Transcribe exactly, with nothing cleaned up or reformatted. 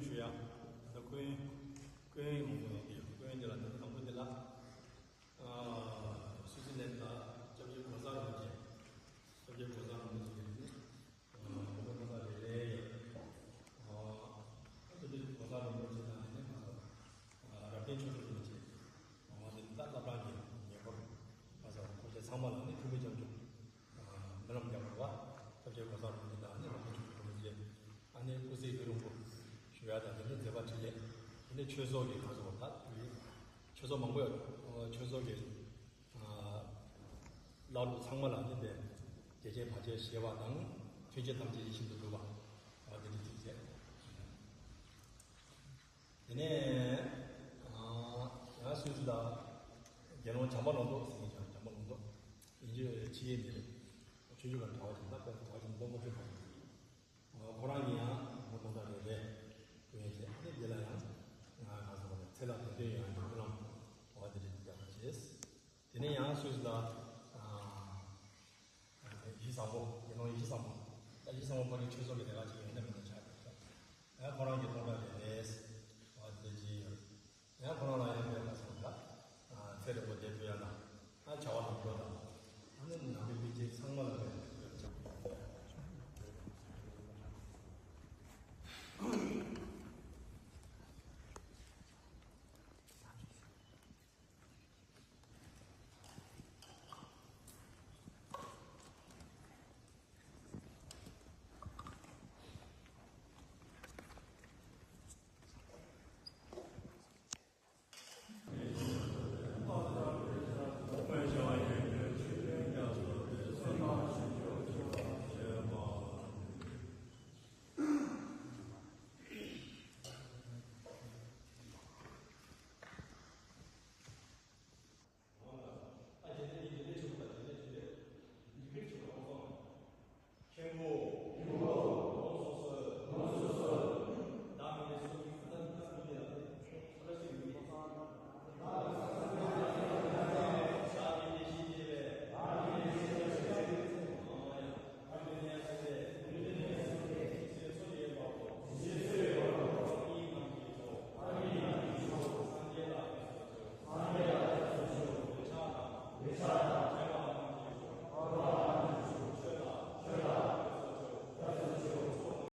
ཞུ་ཡ། ད་སྐུ་ཡོན། སྐུ་ཡོན་མང་པོ་ཡོད་ཀྱི་ཡོད། སྐུ་ཡོན་དེ་ལ་འདི་དང་པོ་དེ་ལ། ཨ། སུད་སི་ལན་ད་སྐྱབས་རྗེ་གོང་ས་རིན་པོ་ཆེ། སྐྱབས་རྗེ་གོང་ས་རིན་པོ་ཆེ་གི་ནི། ཨ། གོང་ས་རེ་རེ་ཡོད། ཨ། སྐྱབས་རྗེ་གོང་ས་རིན་པོ་ཆེ་དང་དེ་ནས་ང་ཚོ། ཨ། རབ་བརྟན་ཆོས་གྲགས་རིན་པོ་ཆེ། ཨ། དེ་ནི་ད་སློབ་གྲྭ་གི་ཉེ་འཁོར། ང་ཚོ་སྐུ་ཚེ་ཚང་མ་ལ་ནི་ཐུགས་རྗེ་ཆེན་པོ། མི་ལམ་རྒྱ་བོར་བ། སྐྱབས་རྗེ་གོང་ས་རིན་པོ་ཆེ་དང་ནི་རང་གི་ཆོས་རིན་པོ་ཆེ། ཨ་ནི་སྐུ་ཚེ་ཡུན་རིང་པོ་ཞུ་ཡ་དང་དེ་ནི་མཛད་པ་འཕྲིན་ལས། དེ་ནི་ཆོས་ཚོགས་ཀྱི་ཁ་ཚོགས་ད་དུས་ཆོས་ཚོགས་མང་པོ་ཡོད། ཆོས་ཚོགས་ཀྱི་བླ་སློབ་ཚང་མ་ལ་ནི་དེ་རྒྱ་ཆེན་བར་ཆད་ཞི་བ་དང་མཐུན་རྐྱེན་ཐམས་ཅད་ཡིད་བཞིན་དུ་འགྲུབ་པ། ཨ། དེ་འདྲ་ཅིག་བྱས། དེ་ནས་ཡང་སུད་སི་ལ་དགེ་སློང་བྱམས་པ་ལུང་རྟོགས་ཟེར་མཁན་ཅིག་བྱམས་པ་ལུང་རྟོགས། དབྱིན་ཇི་ཕྱི་རྒྱལ་ནས་ཆོས་བརྒྱུད་ཀྱི་གྲྭ་པ་ཅིག་ད་དཔེ་གྲྭ་པ་ཅིག་སློབ་མ་ཅིག་ཁོ་རང་ཡིན་ཡང་